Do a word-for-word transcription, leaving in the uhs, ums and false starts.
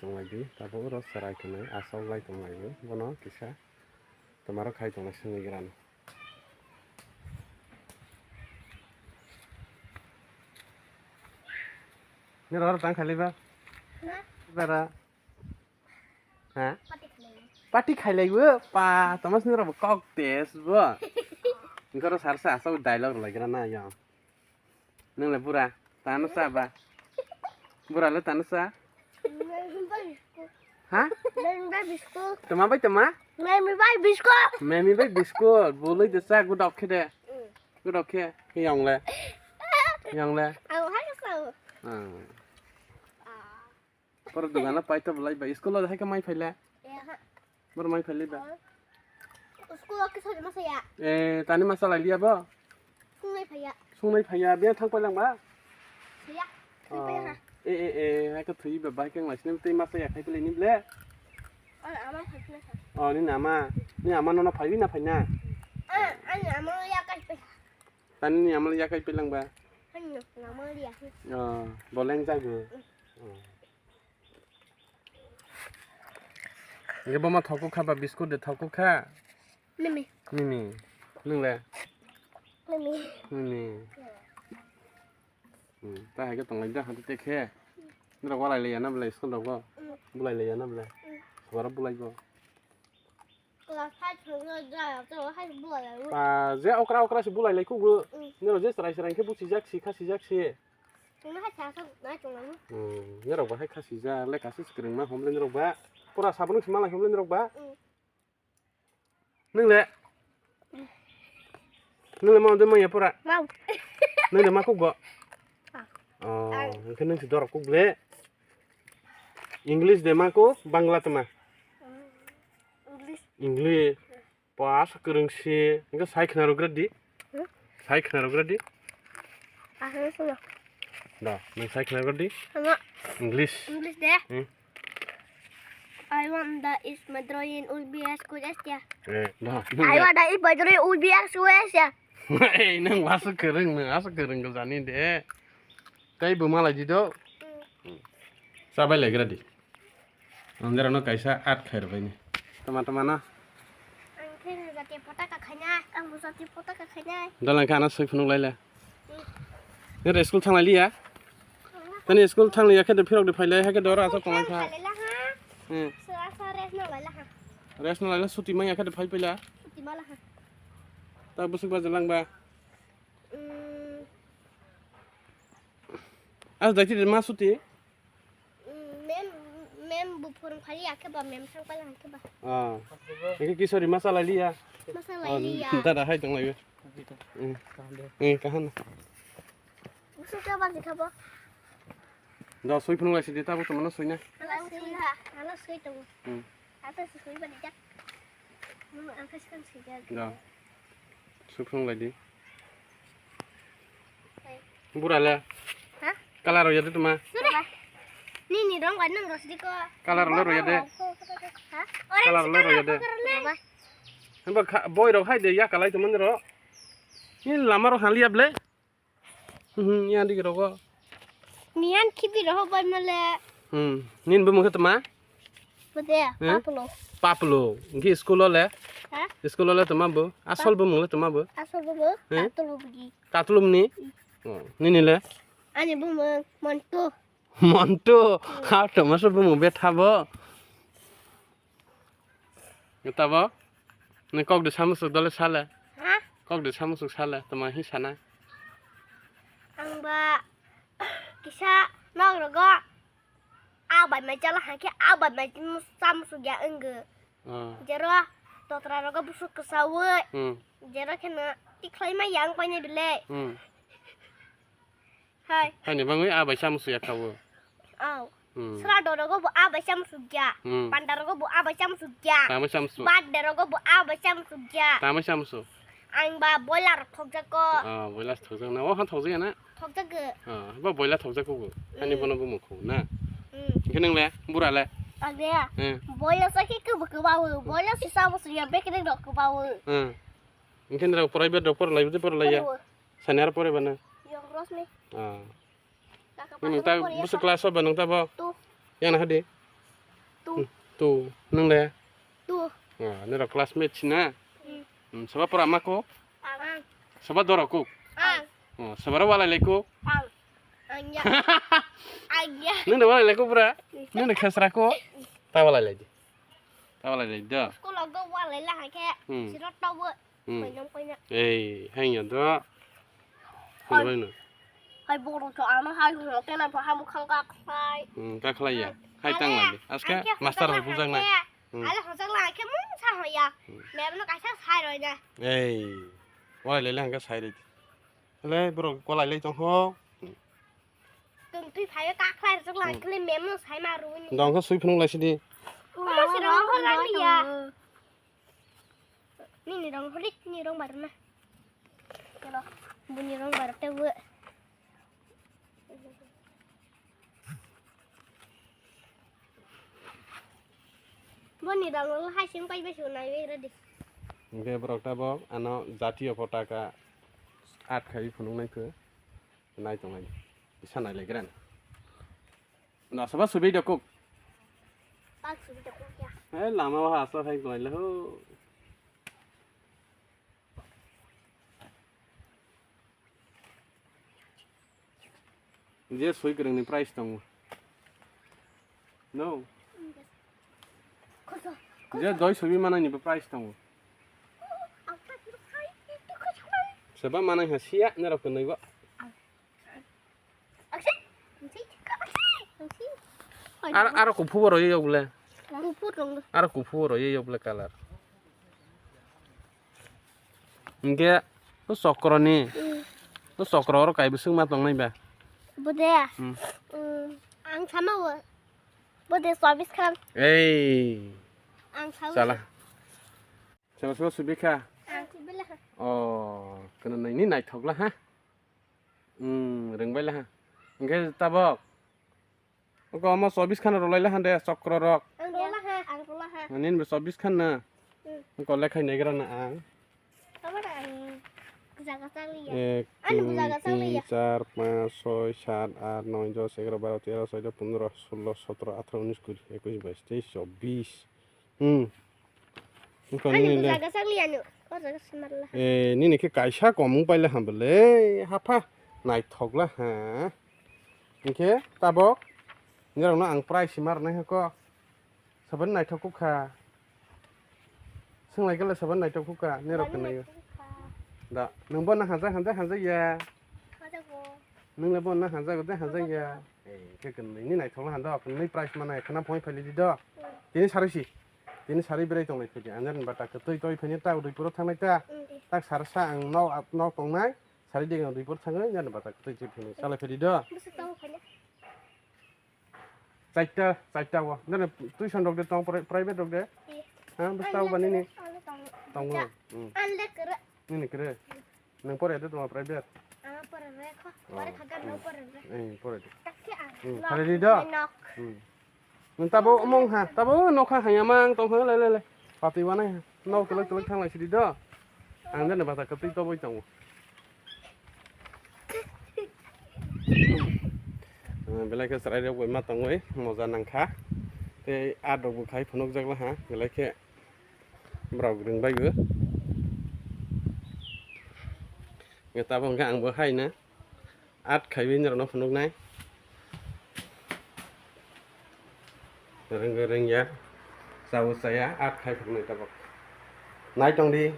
Tonglaidi, tabuk oro chwrai tongnai, aswk lai tonglaio, bono kisa twmaro khai tongnai swngwi grano. Nini oro tang khailaiba? Ha? Bara. Ha? Pati khailaibo. Pati khailaibo? Pa, tama sini rok kok tes bo. Engkoro sarsa aswk dialogue rwlai grana yang. Nwngle bura, tano sa ba? Bura le tano sa? Memi bai biskut. Ha? Memi bai biskut. Tama bai tama? Memi bai biskut. Memi bai biskut. Boloi de sa gudok khe de. Mm. Gudok khe. Yong le. Yong le. Ang hai sa. Ah. Ah. Poro dogano paito bolai ba. School o hai ka mai phaile? Eh, ha. Boro mai phaile ba? School o kisa ma saya. Eh, tani masa lai liya bo? Sungai phaya. Sungai phaya, be thang palang ba? Saya. Oh. Phaya ha. Eh, eh, eh, hai ka thui ba bai kang lai sini tei masa ya khai pele ni ble. Oh, ama phai na. Oh, ni nama. Ni ama nono phai na phai na. Ah, ani ama ya kai pe. Tani ni ama ya kai pelang ba? Ani nama ya. Oh, boleng jago. Mm. Oh. Hingke boma thokuk kha ba biskut de thokuk kha? Mimi. Mimi. Nwng le? Mimi. Mimi. Hmm, ta hai khe tonglai da hati te khe. Norok walai le ya na belai school rogo? Hmm. Bulai le ya na belai? Hmm. Sogora bulai go. Class five thangna jaya, to hai bulai lai. Ah, je okra okra se bulai lai kugo. Hmm. Norok je chwrai chwrai khe buchijak si, khasijak si. Tongna hai chasa nai tonglamu. Hmm, norok ba hai khasijak, lekha se swrwngma hom le norok ba. Pura sabunung se malai hom le norok ba. Hmm. Nwng le? Nwng le ma de maya pura? Mau. Nwng le ma kuk go? Ah. Oh, ang. Hingke nwng si dorok kuk le. English de ma kuk, Bangla tama? English. English. Pas kwrwng si, hingke sai khna rwgra di. Hmm? Sai khna rwgra di. Asal solo. Da, nwng sai khna rwgra di. Ano. English. English de. Hmm. I want the is my drawing will be as good as ya. Eh, da. I want the is my drawing will be as good as ya. Eh, nwng wasu kwrwng, nwng wasu kwrwng ko jani de. Tei bo malai di do. Hmm. Sabai legra di. Ang jera no kaisa art khair bai ni. Tama tama no. Ang khe jati potaka khainai, ang bo jati potaka khainai. Dalang kha ano soi phunuk laila. Nere school thang lailiya? Tani school thang liya khe de phirok de phai lai, hakhe doro asok tonglai kha. Phai laila ha. Hmm. So asa rest no laila ha. Rest no laila, suti manya khe de phai paila. Suti mala ha. Ta busuk ba jalang ba. Hmm. As daiti de ma suti? Mem, mem bo phurung phali ya khe ba, mem thang pala khe ba. Ah. Eke kisori masa lai liya? Masa lai liya. Dada hai tong lai. Hmm. Eh, kahan. Busu ka ba kha ba. Da soi phunuk lai sidi, tabo tongmano soi na. Ala soi ha, ala soi tong. Hmm. Ata soi ba ni jak. Mama ang kasih kan soi jak. Da. Soi phunuk lai di. Bura le. Ha? Color rw ya de tuma. Sure. Nini rong bai nang rosdi ko. Color le rw ya de. Ha? Color le rw ya de. Baba. Hamba kha-, boi rok hai de ya kalai tuma ro. Ni lama rok hali ya ble. Hmm, ya di rogo. Nian khibi rogo bai male. Hmm, nin bu mukhe tuma. Bode, hmm? Paplo. Paplo. Ngi school le? Ha? School le tuma bu. Asol bu mung le tuma bu. Asol bu bu. Hmm? Tatlo bu gi. Tatlum ni? Oh, nini le? Ani bumung Montu. Montu. Ha, tama so bumung betha bo. Tabo? Ni kok de samusuk dole sale. Ha? Kok de samusuk sale, tama hi sana. Ang ba kisa nok rogo. A bai mai chala hake, a bai mai samusuk ya engge. Ah. Jero totra rogo busuk kesa woi. Hmm. Jero kheno tikhlai mai yang paine bile. Hmm. Hai. Haini bangwi a bai samusuk ya khawo. Au. Hmm. Sra do rogo bo a bai samusuk ya. Hmm. Panda rogo bo a bai samusuk ya. Tama samusuk. Bad de rogo bo a bai samusuk ya. Tama samusuk. Ang ba boiler thokjak ko. Ah, boiler thokjak na. O han thokjak ya na? Thokjak go. Ah, ba boiler thokjak ko. Ani hmm. Bono bo mukhu na. Hmm. Khe nang le, bura le. Age. Hmm. Boiler sa ke ko ko ba wo. Boiler si samusuk ya bek de do ko ba wo. Hmm. Hingke nirok private rok porlai bwdhe porlai ya? Porlai. Sani aro pore bana? Yok Rosni. Ah. Kaka nung ta pasal pore busu ya, class o ba nung ta bo? Tu. Yang na hadi? Tu, nwng le? Tu. Ah, nirok classmate sina? Hmm. Hmm, soba pora ma kok? Ang. Soba doro kok? Ang. Oh, soba ro walai lai kok? Ang. Ang ya. Ang ya. Nwng de walai lai kok bra? Nwng de khesra kok? Ta walai lai di. Ta walai lai do. School o go walai la ha khe. Hmm. Siro tobo. Hmm. Koinam koina. Ei, hang ya do. Hai. Kono bai no. Hai borok to ano hai hono tena to hamu khang ka khlai. Hmm, ka khlai ya. Hmm. Hai tang lai di. Aske master bai bujak nai. Hmm. Ale hojak la khe mung sa hoya. Hmm. Mem no kaisa sai roi na. Ei. Walai lai le hang ka sai roi di. Le borok walai lai tong ho. Tong twi phayo ka khlai rojak la khle mem no sai ma roi ni. Dong khe sui phunuk lai sidi. Omo si rong hor lai ya. Nini rong hori, nini rong baru na. Kalo, buni rong baru te bu. Buni rong lo hai sim kai bai sunai bai ready. Hingke borok tabok ano jatiyo potaka at khai phunuk nai khe nai tong nai. Bisa nai lai gran. Nasaba subi dokuk. Pak subi dokuk ya. Eh, lama wah asal hai koi leho. Je soi kwrwngni price tongo. No. Koso. Je doi soi manani bo price tongo. Seba manai ha siya nerok kwnwi bo. Ar, aro kuphur bo rw yok le. Kuphur dong. Aro kuphur bo rw yok le color. Hingke o chokro ni, hmm, o chokro oro kaibo swngma tongnai ba? Bode. Hmm. Hmm, ang sama o. Bode chobis khan. Ei. Ang sama. Chala. Seba seba subikha. Ang subila. Oh, kena nai ni naithok la ha. Hmm, rwngbai laha. Hingke tabok. Oko omo chobis khana rwlai laha de chokro rok. Ang rwlaha, ang rwlaha. Nini bo chobis khana. Hmm. Oko lekhai negra na ang. Tabok ang jaga chaliya. Ek, ani bo dui, jaga tin, chaliya. Char, panch, soi, sat, at, noi, dos, egaro, baro, tero, soddo, pondro, sullo, sotro, atharo, unis, kuri, ekush, bais, teis, chobis. Hmm. Wngkha ani nini le. Bujaga chakli ano. O jaga simarla. Eh, nini khe kaisa komung paila hambole. Hapha. Naithokla ha. Hingkhe tabok. Nirokno ang price si marnai hako. Sabani naithok kukha. Swnglai kala sabani naithok kukha. Nirok bani kwnwi. Naithok kukha. Da. Nwng bo na hanja hanja hanja ya. Hajago. Nwng le bo na hanja hanja hanja ya. Eh, khe kwnwi ni naithokla hando. Kwnwi price manai khana phone phailidi do. Hmm. Tini sarisi. Tini sari berai tonglai phidi. Anjani bata kwtwi toi phini ta udui puro thangnai ta. Hmm, de. Tak sarsa ang nok nok tongnai. Sari dega udui puro thangwi anjani bata kwtwi twi phini. Chalai phidi do. Bwswk tongo phani? Chaita, chaita o. Nani tuition rok de tong, pri-, private rok de? Eh. Ha, bwswk tongo bani ni? Ang le tongo. Tongo. Ja. Hmm. Ang le kwrwi. Nini kwrwi? Nwng pore de tongma private? Ang pore re kho. Oh. Pore khagan no pore re. Eh, pore de. Takhe ang. Hmm, nok, pore di do. Nok. Hmm. Nwng tabo omong ha, tabo nokha haya mang tong ha, le, le, le. Pati wanai ha. Nok tulak tulak thang lai sidi do. Ang jani bata kwtwi toboi tongo. Eh, belai khe chwrai rok bai ma tongoi, moja nangkha. Tei adok bo khai phunukjak laha, belai khe. Borok rwngbaio. Nge tabok hwnkhe angbo haino art khaiwi norokno phunuknai. Rwngwi rwngya, chabo chaya, art khai phunuknai tabok. Nai tongdi.